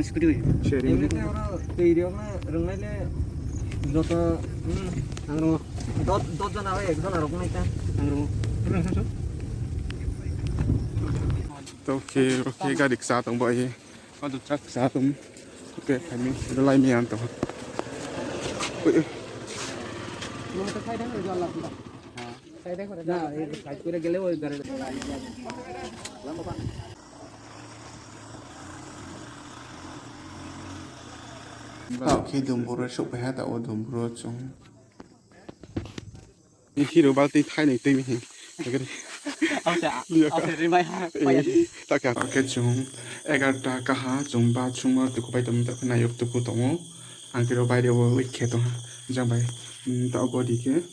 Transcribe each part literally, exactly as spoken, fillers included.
Scooty bai. Sharing. Emni khe oro twi riyokna rwngnaile joto, hmm, ang rwngo. Dot, dot jona bai ek jona rwknai ta. Ang rwngo. To khe, khe gari kisa tong bai. Kadu truck kisa tong. Oke, kami belai mi anto. Ui, ui. Side kore na, side kore gele oi gari. Tao khe Dumbur o sokpaiha, tao Dumbur o chwng. Hero balti thainwi twi mihi. Ause, ause rimai ha. Taka. Oke, chwng egarta kaha, chwng ba chwngma tuku bai tongmani, tokhe nayok tuku tongo. Ang khe baire o wait khe tongha. Jang bai, mm, ta godi khe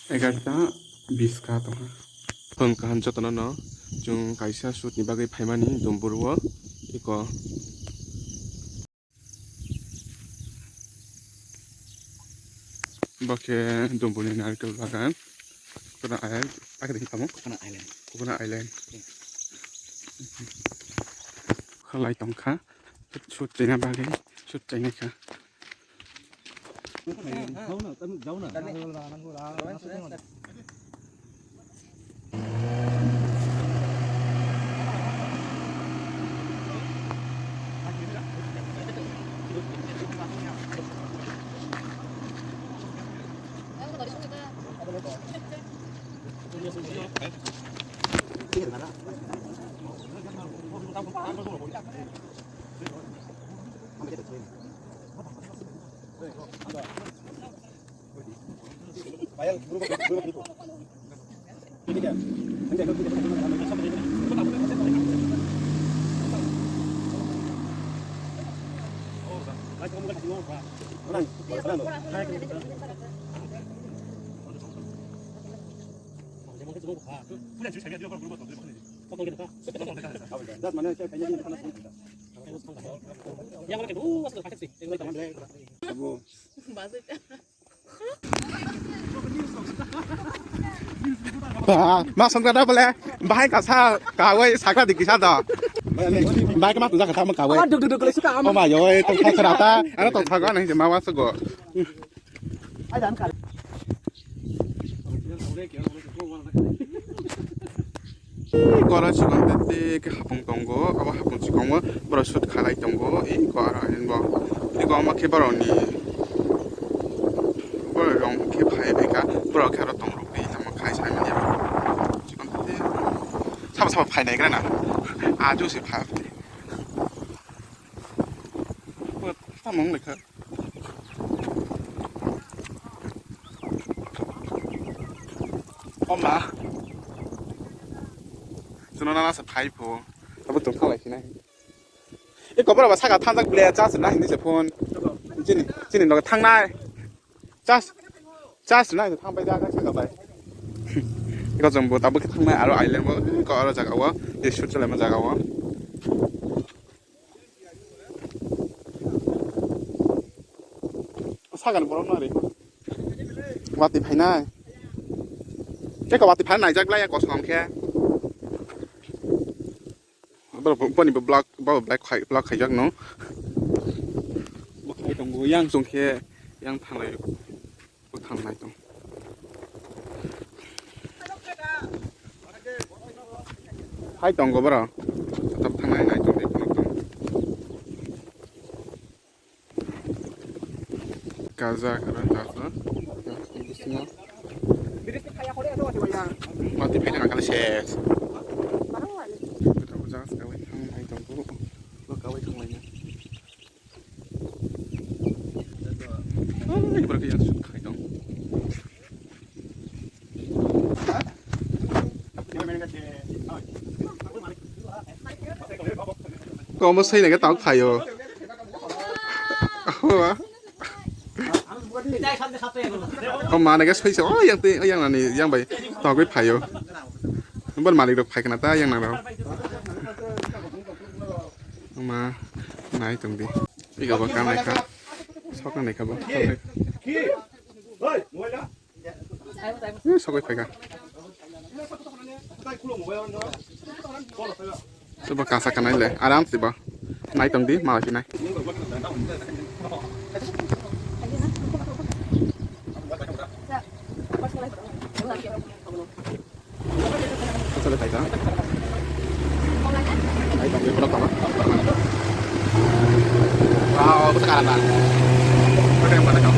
egarta bis ka tongha. Phone kaham jotono no chwng kaisa shoot ni bagwi phaimani Dumbur o iko. Bo khe Dumbur ni narikal bagan. Coconut island, ake de tamo? Coconut island. Coconut island. Khalai tongkha. Shoot chaina bagwi, shoot chainai kha. Ba, ma songkra da bole, bahai kasa kawai sakra di kisa da. Bahai kama tu jaka tamo kawai. Ama duk duk duk le suka ama. O ma yo, to sakra ta, ana to sakra nang je ma wa sugo. Kora chikon tete ke hapung tongo, abo hapung chikongo borok shoot khalai tongo, i ko aro hinbo. I ko ama khe borok ni borok rong khe phai bai ka, borok khe aro tong rok di tamo khai sai manya. Chikon tete sabo sabo phai nai gra na. Aju se pha. Tamo wng lai kha. O ma. Chwngno nana se phai pho. Abo tong khalai khinai. E kobor ba saka thanjak ble chas na hindi se phone. Chini, chini nogo thangnai. Chas. Chas na thang bai jaga saka bai. Iko jong bo tabuk thangnai aro island bo ko aro jaga o. Ye shoot chalai ma jaga o. Sagan borok no ri. Wati phainai. Tei ko wati phainai naijak lai kosom khe. Boni bo black, bo black khai, black khaijak no. Bo khai tongo yang song khe yang thanglai. Bwthang nai tong. Hai tongo borok. Tab thangnai nai tong, tong. Kaza, kaza, kaza. Bisingo. Mati phaina kali ses. Jaga se kawai thangnai tongo. Bo kawai thanglai na. Ai, borok yang shoot khai tong. Komo sai nang tang phaio. Komo nang sai se, oh, yang te, yang nani, yang bai tang phaio. Bor malik rok phai kana ta yang nang rok. Ma, nai tong di. Ega ba kan nai kha. Sok nai kha ba. Eh, sogwi phai kha. Soba kasa kanai le, aram se ba. Nai tong di, malai si nai. Asal taita. Taita, taita. Wow, besar kan? Ada yang mana kau?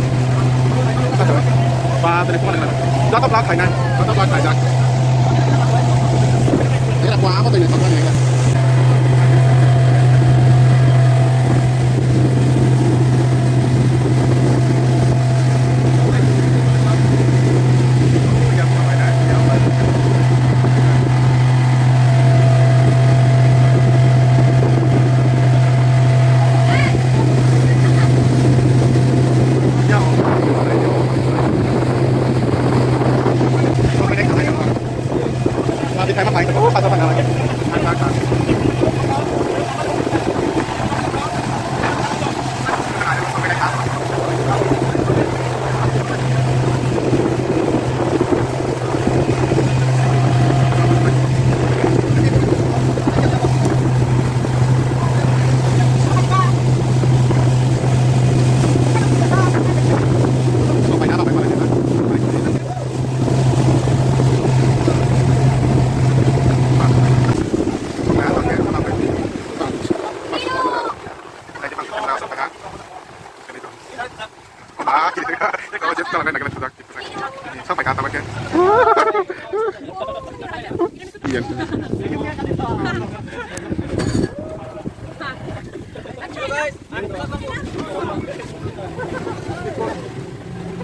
Ba, tadi kemana kena? Jatuh belakang, kan? Jatuh belakang, kan? Ini apa, apa tuh ini? Apa ini, kan?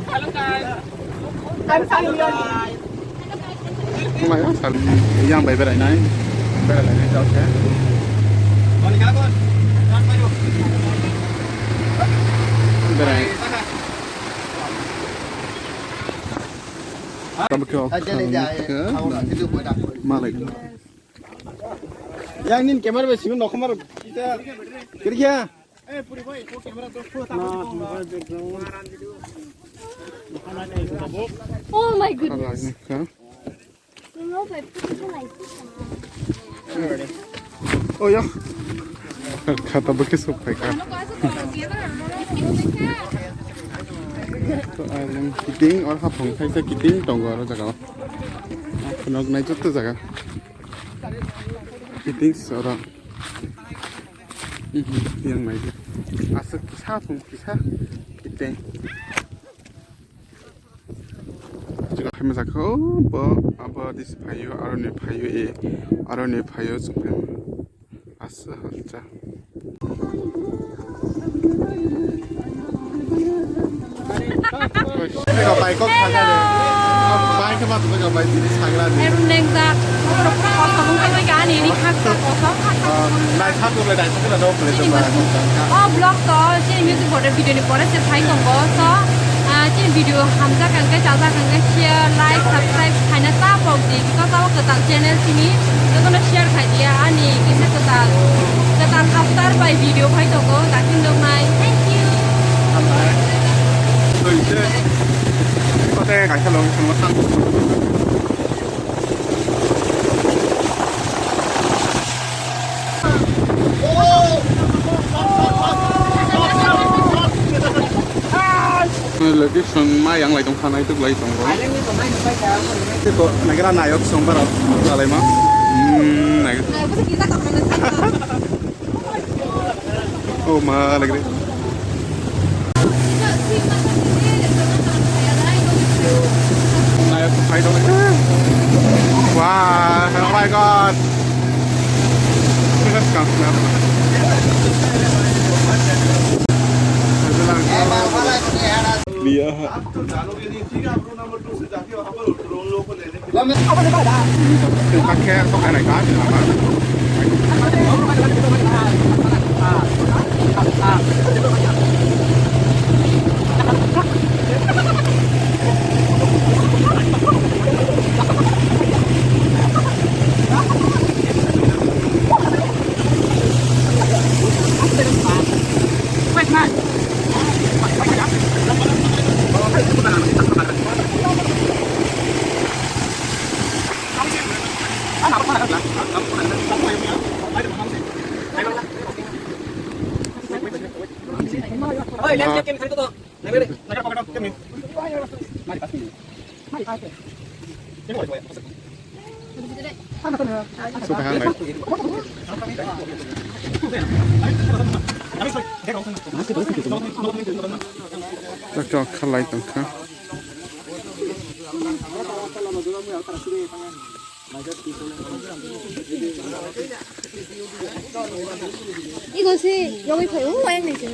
Hello guys. Yang bai berai nai. Berai nai jauh ya. Berai. Kamu kau. Malai. Yang nin camera be simun nokomar kita. Kiri ya. Oh my goodness. Oh ya. Kata bukhe sok phai ka. To ang kiting or ha phong khai sa kiting tongo aro jaga. Phunok nai jotto jaga. Kiting sora. Mhm, yang nai. Aswk kisa phung kisa kiting. Chwng khaima jakha, o bo abo disi phaio, aroni phaio, e, aroni phaio chwng khaima. Asa halcha. Bai kok sagra de. Bai khe ma tong bai tini sagra de. Erun lengjak. Kosom wngkha bai ka ani ri khaksa kosom. Nai khaksa bai nai khaksa dok le. Oh, vlog to chini music board video ni pore se phai tongo. So, ah, chini video hamjak hwnkhe, chajak hwnkhe, share, like, subscribe khaina ta pok di. Because abo kwtal channel chini, jotono share khai diya, ani kisa kwtal, kwtal haftar bai video phai tongo, dakin rok nai. Thank you. Kote kaisa long songma tang. Location ma yang lai tong kha nai tuk lai tong bo. Tei bo naikhe na nayok song borok chalaima. Hmm, nai. Oh ma, lagi. Nayok phai dong. Wah, oh my God. Let's come. Liya. Chwng khalai tongkha. Iko se yogwi phai o, ayang ni se.